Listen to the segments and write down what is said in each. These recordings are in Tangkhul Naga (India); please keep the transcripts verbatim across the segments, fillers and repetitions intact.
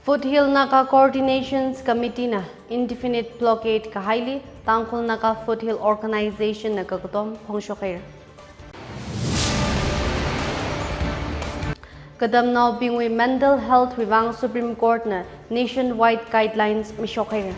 Foothill Naga Coordinations Committee na indefinite blockade kahaili Tangkhul Naga Foothill Organization na kakatom phongshok haira. Katamnaobingwui mental health wui vang Supreme Court na nationwide guidelines mishok haira.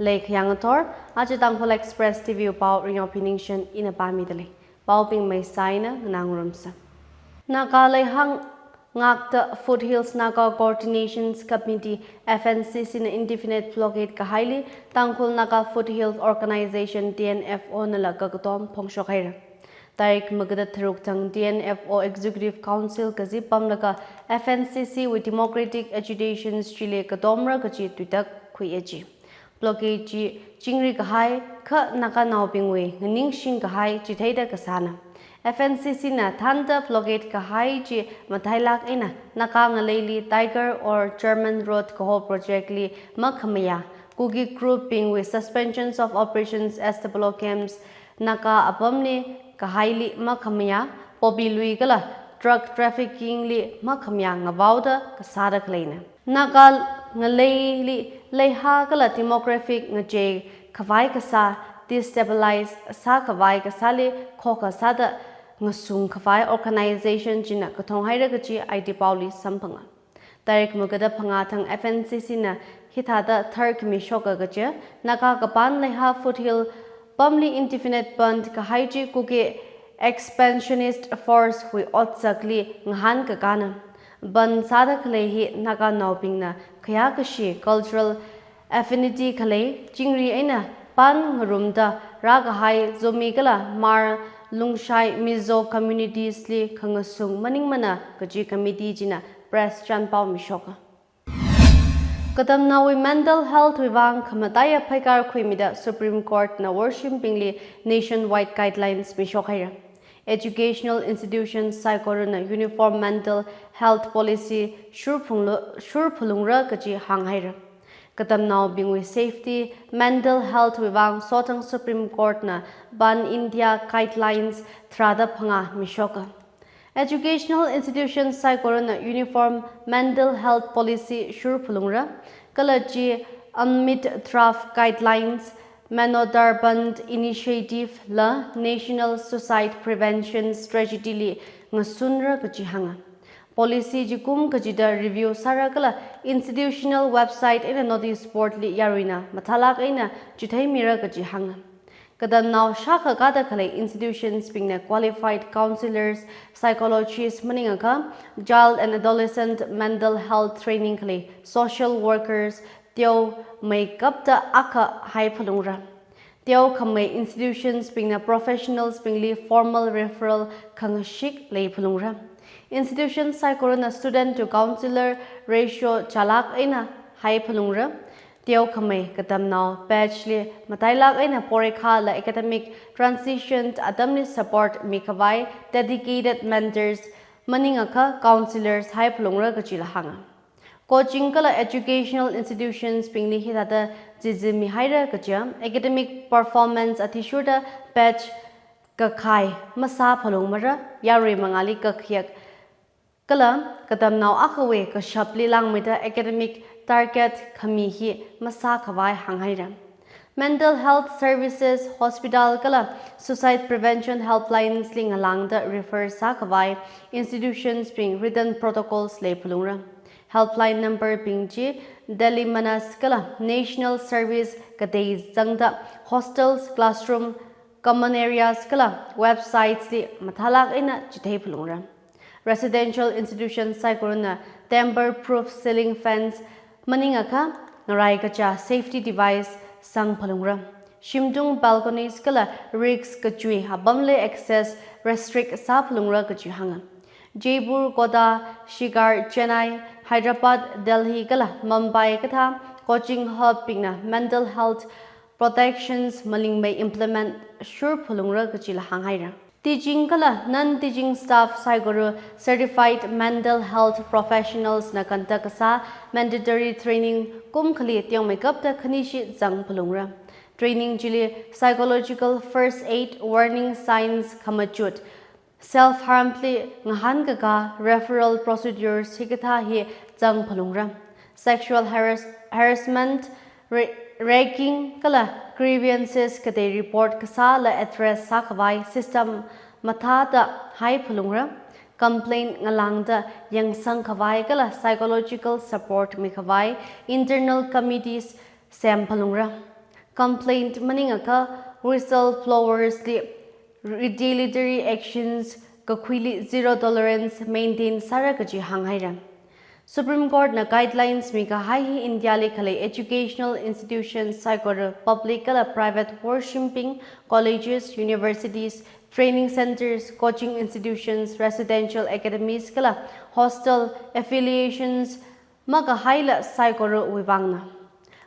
Leikhayang athor, aja Tangkhul Express T V pao Ringyaophi Ningshen ina pāmida lei. Paobing maisai eina nganā ngarumsa. Naga leihā ngakta Foothills Naga Coordinations Committee, F N C C na indefinite blockade kahaili Tangkhul Naga Foothills Organization, T N F O nala kakatom phongshok haira. Tarik magada tharuk thang T N F O Executive Council kazip pamlaga F N C C wui democratic agitations chili katomra kaji tuitak khuiya ji. Blockade chi chingri kahai kha Naganaobingwui nganingshing kahai chitheida kasāna. F N C C na thānda blockade kahai chi matailak eina Naga ngaleili Tiger or German Road kaho project li makhamayā, Kuki group bingwui suspensions of operations as the block camps Naga apamli kahaili makhamayā, poppy lui kala drug trafficking li makhamayā ngavaoda kasāda khaleina. Naga ngaleili leihā kala demographic ngachei khavai kasā, destabilize sākhavai kasāli khokha sāda ngasung khavai organization china kathong haira kaji I D paoli samphanga. Tarik magada phangā thang F N C C na hithāda tharkhami shoka kaja, Naga kapan leihā Foothill pamli indefinite bandh kahai chi Kuki expansionist force wui otsakli ngahānkakāna. Bandh sāda khalei hi Naganaobingna khayākashi cultural affinity khalei, chingri eina pan ngarumda rākahai Zomi kala Hmar, Lungshai, Mizo communities li khangasung maningmana kaji committee china press chanpao mishoka. Katamnaowui mental health wui vang khamataiya phaikar khuimida Supreme Court na worshimbingli nationwide guidelines mishok haira. Educational institutions saikorana uniform mental health policy shurphunglu-, shurphalungra kaji hāng haira. Katamnaobingwui safety, mental health wui vang sothang Supreme Court na Pan India guidelines tharāda phangā mishoka. Educational institutions saikorana uniform mental health policy shurphalungra, kala chi Amit Draft Guidelines, Manodarban Initiative la National Suicide Prevention Strategy li ngasunra kaji hānga. Policy chi kum kachida review sāra kala institutional website eina notice board li yaruina mathālak eina chitheimira kaji hānga. Katamnao shākha kāda khalei institutions bingna qualified counselors, psychologists maningakha child and adolescent mental health training khalei social workers teomeikapta akha haiphalungra. Teokhamei institutions bingna professionals bingli formal referral khangashik leiphalungra. Institution saikorana student to counselor ratio chālak eina haiphalungra. Teokhamei katamnao batch li matailak eina porikha la academic transition atamli support mikhavai dedicated mentors maningakha counselors haiphalungra kajila hānga. Coaching kala educational institutions bingli hithāda chichi mihaira kaja, academic performance athishurda batch kakhai masāphalungmara, yarui mangāli kakhayak kala katamnao akhawui kashapli langmeida academic target khami hi masākhavai hānghaira. Mental health services, hospital kala suicide prevention helplines li ngalāngda refer sākhavai institutions bing written protocols leiphalungra. Helpline number bing chi Delhi Manas kala National Service katei zangda hostels, classroom, common areas kala websites li mathālak eina chitheiphalungra. Residential institutions saikorana tamper proof ceiling fans maningakha ngarai kacha safety device sangphalungra. Shimtung balconies kala risk kachui apamli access restrict sāphalungra kaji hānga. Jaipur, Kota, Shikhar, Chennai, Hyderabad, Delhi kala Mumbai kathā coaching hub bingna mental health protections malingmei implement shurphalungra kajila hānghaira. Teaching kala non-teaching staff saikora certified mental health professionals na conduct kasā mandatory training kum khali teomeikapta khanishi zangphalungra. Training chili psychological first aid, warning signs khamachut, self harm li ngahānkakā, referral procedures hikathā hi zangphalungra. Sexual harass-, harassment, ra-, ragging kala grievances katei report kasāla address sākhavai system mathāda haiphalungra. Complaint ngalāngda yangsangkhavai kala psychological support mikhavai internal committees semphalungra. Complaint maningakha whistleblowers li retaliatory actions kakhuili zero tolerance maintain sāra kaji hānghaira. Supreme Court na guidelines mikahai hi India li khalei educational institutions saikora, public kala private portion bing, colleges, universities, training centers, coaching institutions, residential academies kala hostel affiliations makahaila saikorawui vangna.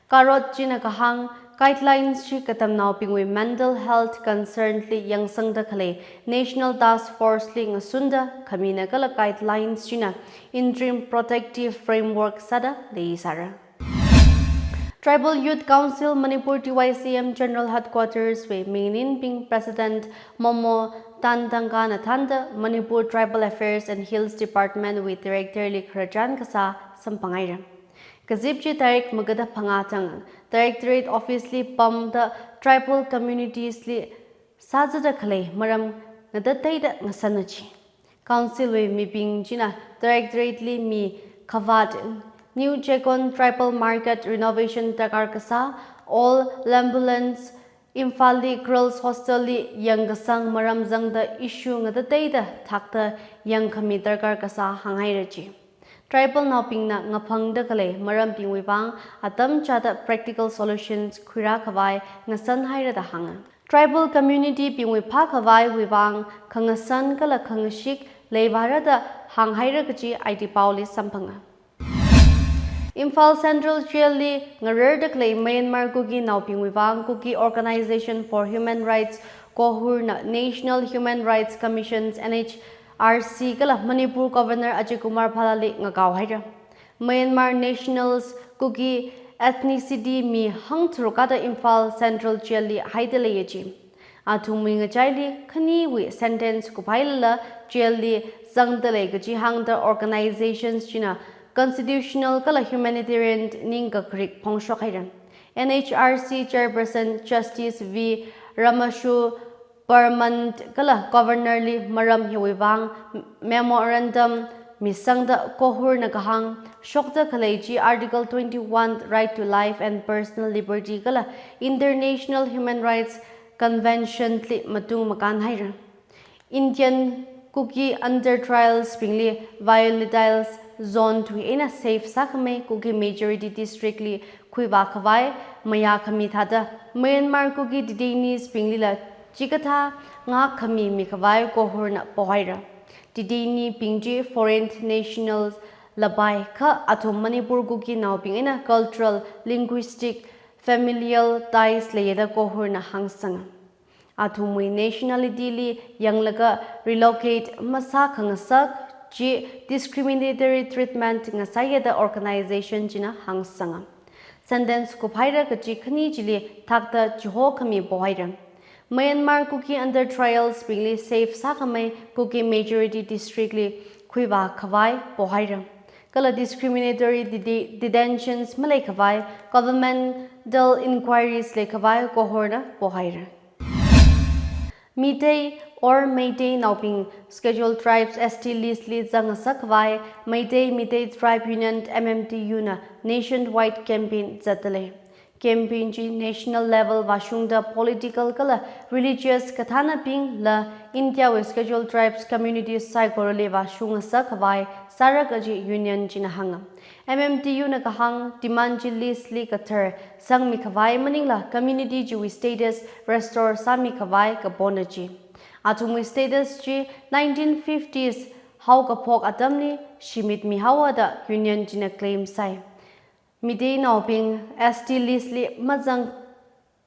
Karot china kahāng, guidelines chi katamnaobingwui mental health concern li yangsangda khalei National Task Force li ngasunda khamina kala guidelines china interim protective framework sāda leisāra. Tribal Youth Council Manipur, T Y C M General Headquarters wui minganinbing President Momo Tantangkana thānda Manipur Tribal Affairs and Hills Department wui Director li khararchan kasā samphangaira. Kazip chi tarik magada phangā thang Directorate Office li pamda tribal communities li sāzada khalei maram ngatateida ngasana chi. Council wui mibing china Directorate li mi khavāt, New Checkon Tribal Market renovation darkar kasā, Old Lambulance, Imphal li Girls Hostel li yangkasang maram zangda issue ngatateida thakda yangkhami darkar kasā hānghaira chi. Tribal naobingna ngaphangda khalei marambingwui vang atam chāda practical solutions khuirākhavai ngasanhaira da hānga. Tribal community bingwui phākhavaiwui vang khangasan kala khangashik leivāra da hānghaira kaji I T paoli samphanga. Imphal Central Jail li ngararda khalei Myanmar Kuki naobingwui vang Kuki Organization for Human Rights KOHUR na National Human Rights Commissions, N H R C kala Manipur Governor Ajay Kumar Bhalla li ngakao haira. Myanmar nationals Kuki ethnicity mi hangtharuk kada Imphal Central Jail li haida leiya chi. Athumwui ngachaili khaniwui sentence kuphailala jail li zangda lei kaji hāngda organizations china constitutional kala humanitarian ningkakharik phongshok haira. N H R C Chairperson Justice V Ramashu Parmand kala Governor li maram hiwui vang memorandum misangda KOHUR na kahāng, shokda khalei chi Article twenty-one Right to Life and Personal Liberty kala International Human Rights Convention li matung makān haira. Indian Kuki under trials bingli volatile zone thui eina safe sākhamei Kuki majority district li khuivākhavai mayākhami thāda Myanmar Kuki detainees binglila chikathā ngākkhami mikhavai KOHUR na pohaira. Detainee bing chi foreign nationals la pai kha athum Manipur Kuki naobing eina cultural, linguistic, familial ties leiya da KOHUR na hāngsanga. Athumwui nationality li yanglaga relocate masākhangasak chi discriminatory treatment ngasāya da organization china hāngsanga. Sentence kuphaira kaji khani chili thakda chihokhami pohaira. Myanmar Kuki under trials bingli safe sākhamei Kuki majority district li khuivākhavai pohaira. Kala discriminatory dete-, detentions maleikhavai, governmental inquiries leikhavai KOHUR na pohaira. Meitei or Meitei naobing Scheduled Tribes S T list li zangngasakhavai Meitei Meitei Tribe Union M M T U na nationwide campaign zatdalei. Campaign chi national level vāshungda political kala religious kathānabingla India wui Scheduled Tribes communities saikorali vāshungngasakhavai sāra kaji union china hānga. M M T U na kahāng demand chi list li kathar sangmikhavai maningla community chiwui status restore sāmikhavai kapona chi. Athumwui status chi nineteen fifties haokaphok atamli shimitmihaowa da union china claim sāi. Meitei naobing S T list li mazang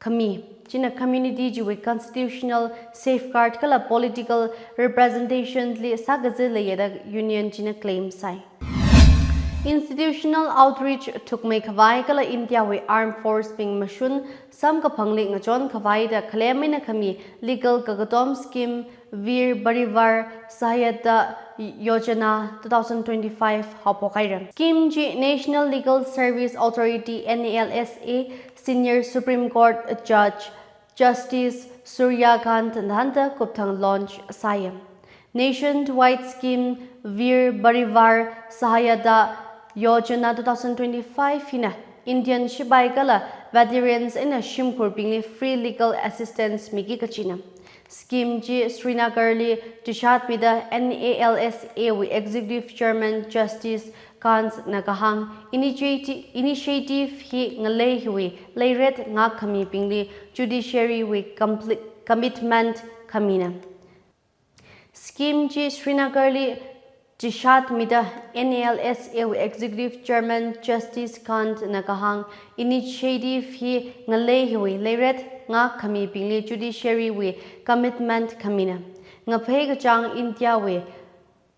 khami china community chiwui constitutional safeguard kala political representation li sākazā leiya da union china claim sāi. Institutional outreach thukmei khavai kala India wui Armed Force bing mashun samkaphangli ngachon khavai da khalem eina khami legal kakatom scheme Veer Parivar Sahayata Yojana two thousand twenty-five haophok haira. Scheme chi National Legal Service Authority, N A L S A, Senior Supreme Court Judge Justice Surya Kant na thānda kupthang launch sāya. Nationwide scheme Veer Parivar Sahayata Yojana two thousand twenty-five hina Indian shipai kala veterans eina shimkhurbingli free legal assistance miki kachina. Scheme chi Srinagarli chishat mida N A L S A wui Executive Chairman Justice Kant na kahāng initiati-, initiative hi ngalei hiwui leiret ngākkhamibingli judiciary wui compli-, commitment khamina. Scheme chi Srinagarli chishat mida N A L S A wui Executive Chairman Justice Kant na kahāng initiative hi ngalei hiwui leiret ngākkhamibingli judiciary wui commitment khamina. Ngaphei kachāng India wui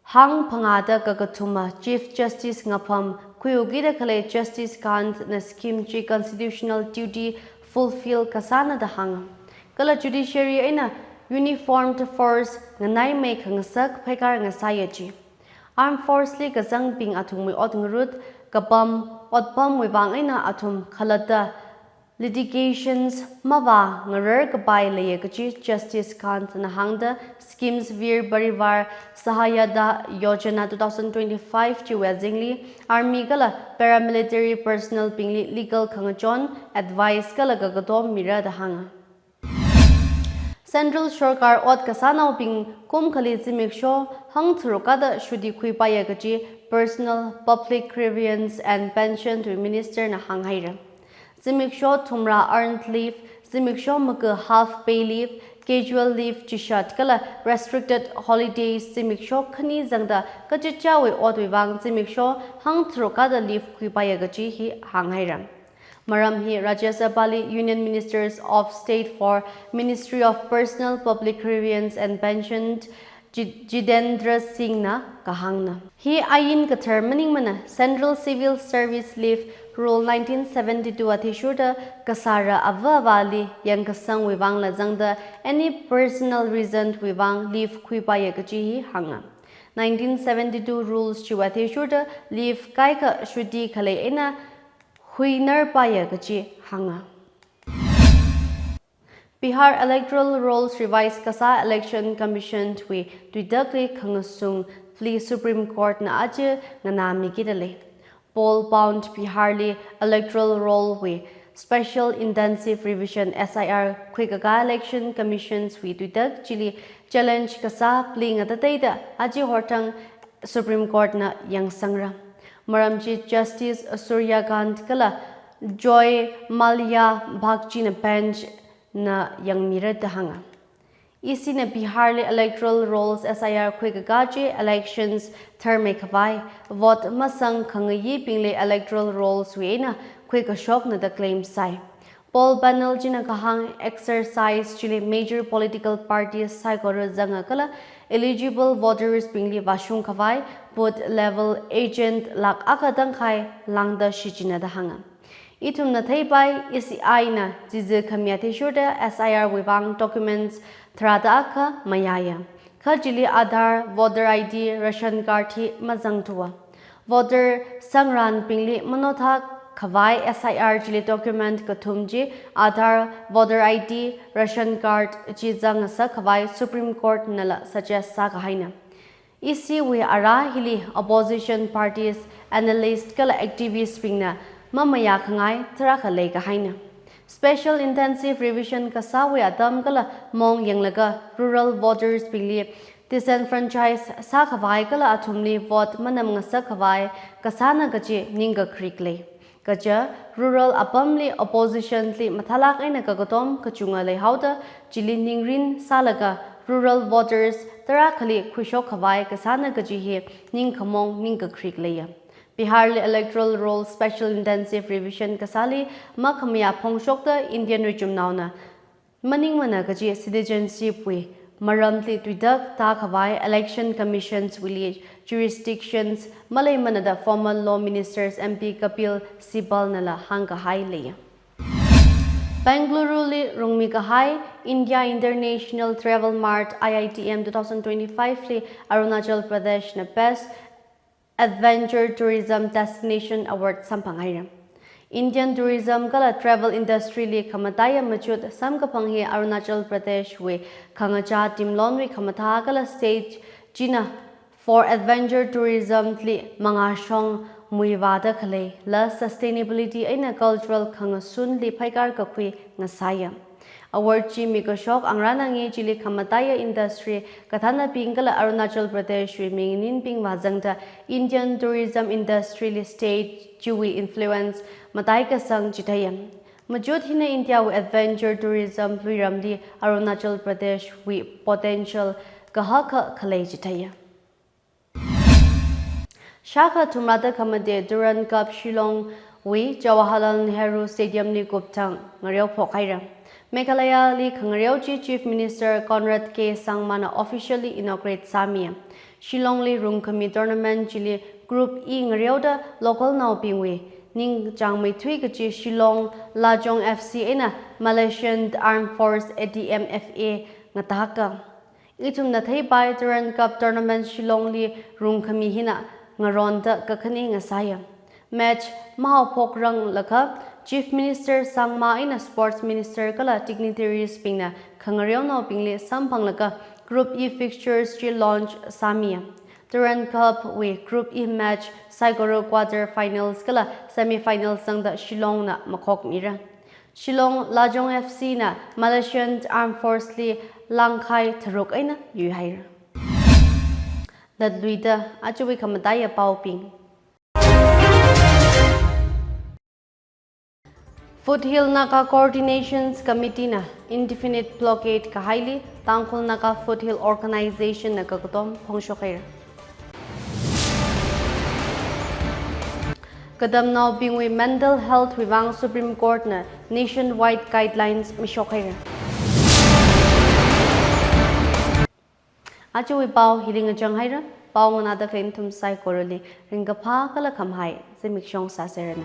hāng phangāda kakathuma Chief Justice ngapham khuiukida khalei Justice Kant na scheme chi constitutional duty fulfill kasāna da hānga. Kala judiciary eina uniformed force nganaimei khangasak phaikar ngasāya chi. Armed Force li kazangbing athumwui ot ngarut, kapam, otpamwui vang eina athum khalatta litigations mavāngarar kapai leiya kachi Justice Kant na hāngda schemes Veer Parivar Sahayata Yojana two thousand twenty-five chiwui azingli army kala paramilitary personnel bingli legal khangachon, advice kala kakatom mira da hānga. Central Sorkar ot kasānaobing kum khali zimiksho hangtharuk kada chutti khuipaiya kachi Personal Public Grievance and Pension wui Minister na hānghaira. Zimiksho thumrā earned leave, zimiksho maka half pay leave, casual leave chishat kala restricted holidays zimiksho khani zangda kachichāwui otwui vang zimiksho hangtharuk kada leave khuipaiya kachi hi hānghaira. Maram hi Rajya Sabha li Union Ministers of State for Ministry of Personal Public Grievance and Pension Ji-, Jitendra Singh na kahāngna. Hi ain kathar maningmana Central Civil Service Leave Rule nineteen seventy-two athishurda kasāra ava avāli yangkasangwui vangla zangda any personal reason wui vang leave khuipaiya kachi hi hānga. Nineteen seventy-two rules chiwui athishurda leave kaikha chutti khalei eina huinar paiya kachi hānga. Bihar Electoral Rolls revise kasā Election Commission wui tuitakli khangasung pli Supreme Court na aja nganāmikida lei. Poll bound Bihar li Electoral Roll wui Special Intensive Revision, S I R, khuikakā Election Commission wui tuitak chili challenge kasā pli ngatateida aja horthang Supreme Court na yangsangra. Maram chi Justice Surya Kant kala Joy Mallya Baghchi na bench na yangmira da hānga. E C na Bihar li Electoral Rolls S I R khuikakā chi elections tharmei khavai, vote masang khangayibingli Electoral Rolls wui eina khuikashokna da claim sai. Poll panel china kahāng exercise chili major political parties saikora zanga kala eligible voters bingli vāshung khavai booth level agent lakh akha tangkhai lāngda shichina da hānga. Ithumna theipai E C I na chizi khami athishurda S I R wui vang documents tharāda akha mayāya. Kha chili Aadhaar, voter I D, ration card hi mazangthuwa. Voter sangranbingli manothā khavai S I R chili document kathum chi Aadhaar, voter I D, ration card chi zangngasak khavai Supreme Court nala suggest sākahaina. E C wui ara hili opposition parties, analyst kala activist bingna mamayā khangai tarākha leikahaina. Special Intensive Revision kasāwui atam kala mong yanglaga rural voters bingli disenfranchise sākhavai kala athumli vote manamngasak khavai kasāna kachi ningkakrik lei. Kaja, rural apamli opposition li mathālāk eina kakatom kachunga leihaoda, chili ningrin sālaga rural voters tarākhali khuishok khavai kasāna kaji hi ningkhamong ningkakrik leiya. Bihar li Electoral Roll Special Intensive Revision kasāli makhamayā phongshokda Indian richumnaona maningmana kaji citizenship wui maramli tuitak tākhavai Election Commissions wuili jurisdictions maleimanada former Law Ministers M P Kapil Sibal nala hāngkahai lei. Bengaluru li rungmikahai India International Travel Mart I I T M two thousand twenty-five li Arunachal Pradesh na Best Adventure Tourism Destination Award samphanghaira. Indian tourism kala travel industry li khamataiya machut samkaphang hi Arunachal Pradesh wui khangachā timlonwui khamathā kala state china for adventure tourism li mangāshong muivāda khaleila sustainability eina cultural khangasunli phaikār kakhui ngasāya. Award chi mikashok angrana ngi chili khamataiya industry kathānabing kala Arunachal Pradesh wui minganinbing vāzangda Indian tourism industry li state chiwui influence mataikasang chitheiya. Machut hina India wui adventure tourism luiramli Arunachal Pradesh wui potential kahaka khalei chitheiya. Shākha thumrada khamate Durand Cup Shillong wui Jawaharlal Nehru Stadium li kupthang ngareo phokhaira. Meghalaya li khangareo chi Chief Minister Conrad K Sangma na officially inaugurate sāmiya. Shillong li rungkhami tournament chili Group E ngareoda local naobingwui ningchāngmeithui kachi Shillong Lajong F C eina Malaysian Armed Force A D M F A ngataka. Ithumna theipai Durand Cup Tournament Shillong li rungkhami hina ngaronda kakhane ngasāya. Match mahaophokranglakha Chief Minister Sangma eina Sports Minister kala dignitaries bingna khangareonaobingli samphanglaga Group E fixtures chi launch sāmiya. Durand Cup wui Group E match saikora quarter finals kala semi finals zangda Shillong na makhokmira. Shillong Lajong F C na Malaysian Armed Force li langkhai tharuk eina yuihaira. Latluida ajawui khamataiya paobing. Foothill Naga Coordinations Committee na indefinite blockade kahaili Tangkhul Naga Foothill Organization na kakatom phongshokhaira. Katamnaobingwui mental health wui vang Supreme Court na nationwide guidelines mishokhaira. Ajawui pao hili ngachang haira, pao nganāda khalei nathum saikorali ringkaphā kala khamahai zimiksho sāseranu.